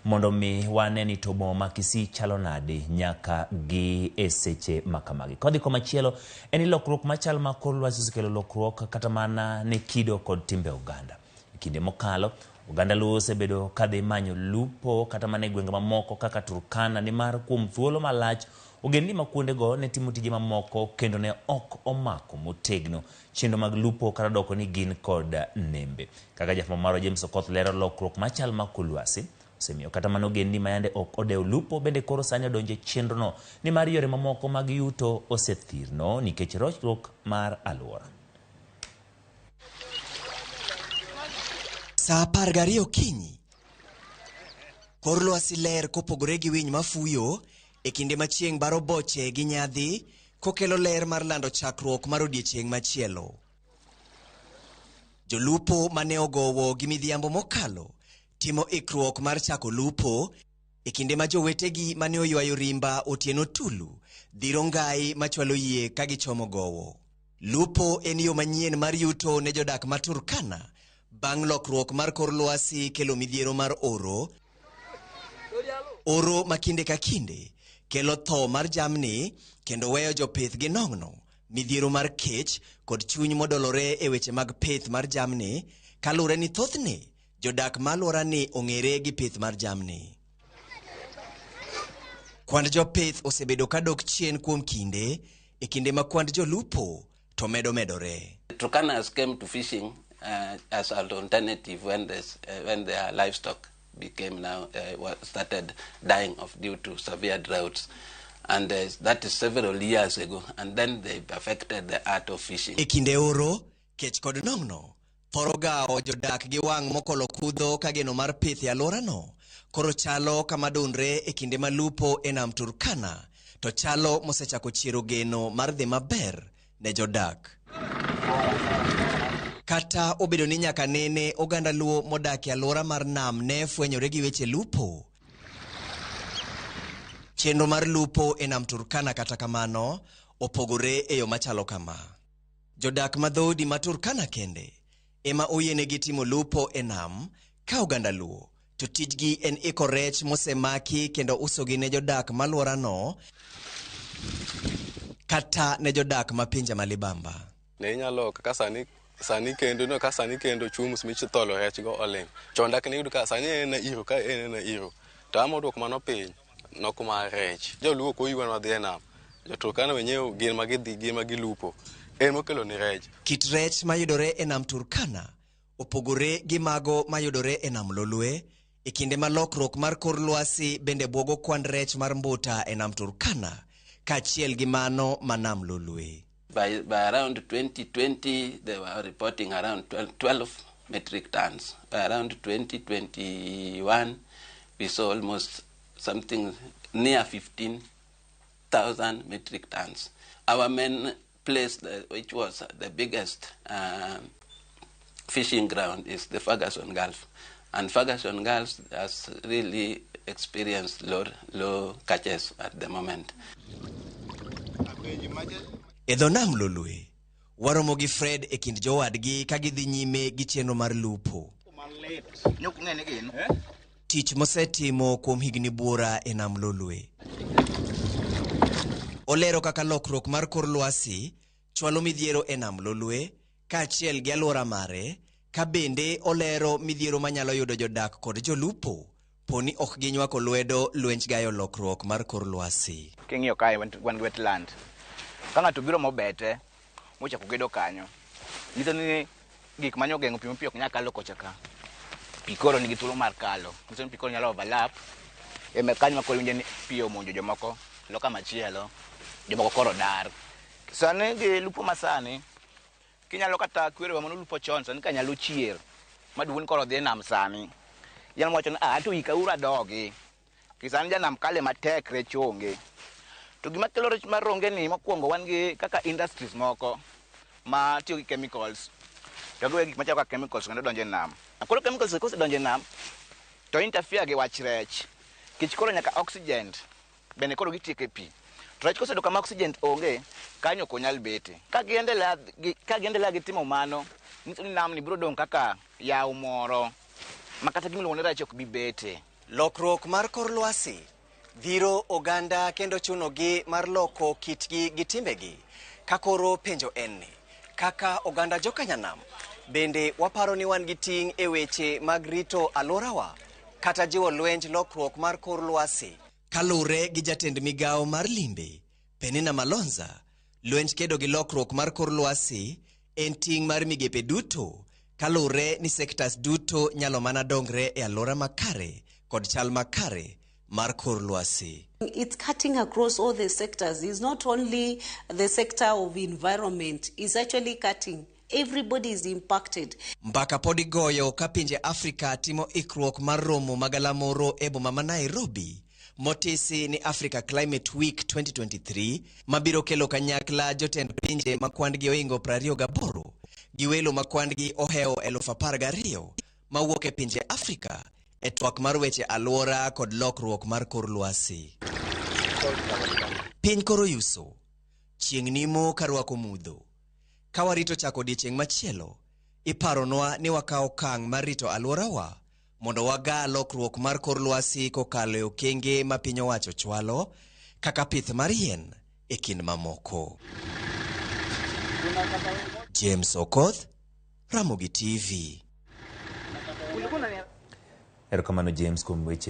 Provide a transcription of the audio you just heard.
Mondo mi wane ni to boma ma Kisii chalo nadi nyaka gi e seche ma kamagi. Kodhi komachielo en ni lokruok machal ma kor lwasi osekelo lokruok kata mana ne kido kod timbe oganda. E kinde mokalo, oganda Luo osebedo kadhi manyo lupo kata mana e gwenge mamoko kaka Turkana nimar kuom thuolo malach ogendni ma kuondego ne timo tije mamoko kendo ne ok omako motegno chenro mag lupo kata doko ni gin kod nembe. Kaka jafwambo marwa James Okoth lero lokruok machal ma kor lwasi osemiyo kata mana ogendni ma yande ok odewo lupo bende koro sani odonjo e chenrono nimar yore mamoko mag yuto osethirno nikech rochruok mar alwora. Saa 12 okinyi. Kor lwasi ler kopogore gi winy mafuyo e kinde ma chieng' baro boche gi nyadhi kokelo ler mar lando chakruok mar odiechieng' machielo. Jolupo mane ogowo gi midhiambo mokalo timo ikruok mar chako lupo e kinde ma jowetegi mane oywayo rimba otieno tulu dhiro ngai machwalo yie ka gichomo gowo. Lupo en yo manyien mar yuto ne jodak ma Turkana bang' lokruok mar kor lwasi kelo midhiero mar oro. Oro ma kinde ka kinde kelo tho mar jamni kendo weyo jopith gi nong'no, midhiero mar kech kod chuny modolore e weche mag pith mar jamni kaluwore ni thothne jodak ma alworani ong'ere gi pith mar jamni. Kwand jopith osebedo kadok chien kuom kinde e kinde ma kwand jolupo to medo medore. Turkanas came to fishing as an alternative when their livestock became now started dying off due to severe droughts. And that is several years ago. And then they perfected the art of fishing. E kinde oro, kech kod nong'no thoro gawo jodak gi wang' mokolo kudho ka geno mar pith e alworano koro chalo kama dunre e kinde ma lupo e nam Turkana to chalo mosechako chiero geno mar dhi maber ne jodak. Kata obedo ni nyaka nene oganda Luo modak e alwora mar nam ne fwenyore gi weche lupo, chenro mar lupo e nam Turkana kata kamano opogore e yo machalo kama. Jodak ma dhoudi ma Turkana kende ema oyienegi timo lupo e nam ka oganda Luo to tijgi en iko rech mosemaki kendo usogi ne jodak malworano kata ne jodak ma pinje ma libamba. Ne inyalo kaka sani sani kendo no ka sani kendo chums michitholo rech go oling. Chon dak ne iyud ka sani en na iro ka en na iro. To ama oduok mano piny nok mar rech. Joluo ok oyuanwa dhi e nam. Jo-Turkana wenyewe gin ma gidhi gin ma gilupo. En mokelo ni rech. Kit rech mayudore e nam Turkana opogore gi mago mayudore e nam Lolwe e kinde ma lokruok mar kor lwasi bende bwogo kwand rech mar mbuta e nam Turkana kaachiel gi mano ma nam Lolwe. By around 2020, they were reporting around 12 metric tons. By around 2021, we saw almost something near 15,000 metric tons. Our main place, which was the biggest fishing ground, is the Ferguson Gulf. And Ferguson Gulf has really experienced low catches at the moment. E dho nam Lolwe, waromo gi Fred e kind jowadgi ka gidhi nyime gi chenro mar lupo. Tich mosetimo kuom higni buora e nam Lolwe. Olero kaka lokruok mar kor lwasi chwalo midhiero e nam Lolwe kaachiel gi alwora mare, ka bende olero midhiero manyalo yudo jodak kod jolupo poni ok ginywako lwedo lwenj gayo lokruok mar kor lwasi. King'iyo kae wan gi wetland. Ka ng'ato obiro mobete mochako gedo kanyo, nyiso ni gik mane ogeng'o pi mapiyo ok nyal kalo kocha ka. Pi koro nigi thuolo mar kalo. Nyiso ni pi koro nyalo overlap. Ema kanyo ma koro iwinjo ni pi omonjo jomoko loka machielo, jomoko koro dar. Sani gi lupo masani, kinyalo kata kwerewa mane olupo chon sani ka nyalo chier maduong' ni koro dhi e nam sani. Inyalo wacho ni ah anto ika uru adogi. Ki sani janam kale matek rech onge. To gima kelo rech mar onge ni mokwongo wan gi kaka industries moko ma tiyo gi chemicals. To giweyo gik machalo kaka chemicals kendo donjo e nam. Koro chemicals kosedonjo e nam to interfere gi wach rech. Nikech koro nyaka oxygen bende koro gitieko e pi. To rech koseyudo kama oxygen onge, kanyo ok onyal bete. Ka giendelea gi timo mano, nyiso ni namni biro dong' kaka yawo moro ma kata gimiluongo ni rech ok bi bete. Lokruok mar kor lwasi dhiro oganda kendo chunogi mar loko kitgi gi timbegi. Ka koro penjo en ni, kaka oganda jokanyanam, bende waparo ni wan gi ting' e weche mag rito alworawa kata jiwo lwenj lokruok mar kor lwasi? Kaluwre gi jatend migawo mar limbe, Penina Malonza, lwenj kedo gi lokruok mar kor lwasi en ting' mar migepe duto kaluwre ni sectors duto nyalo mana dongre e alwora makare kod chal makare mar kor lwasi. It's cutting across all the sectors. It's not only the sector of environment, it's actually cutting. Everybody is impacted. Mbaka pod igoyo ka pinje Afrika timo ikruok mar romo magalamoro e boma ma Nairobi motisi ni Africa Climate Week 2023 mabiro kelo kanyakla jotend pinje ma kwandgi ohingo 28 gi welo ma kwandgi ohewo 12,000 mawuok e pinje Afrika e twak mar weche alwora kod lokruok mar kor lwasi. Piny koro yuso, chieng' nimo ka rwako mudho. Ka warito chako odiechieng' machielo, iparonwa ni wakaw okang' mar rito alworawa mondo wagaa lokruok mar kor lwasi kokalo e okenge ma piny owacho chwalo kaka pith mar yien e kind mamoko. James Okoth, Ramogi TV. Erokamano James kuom weche.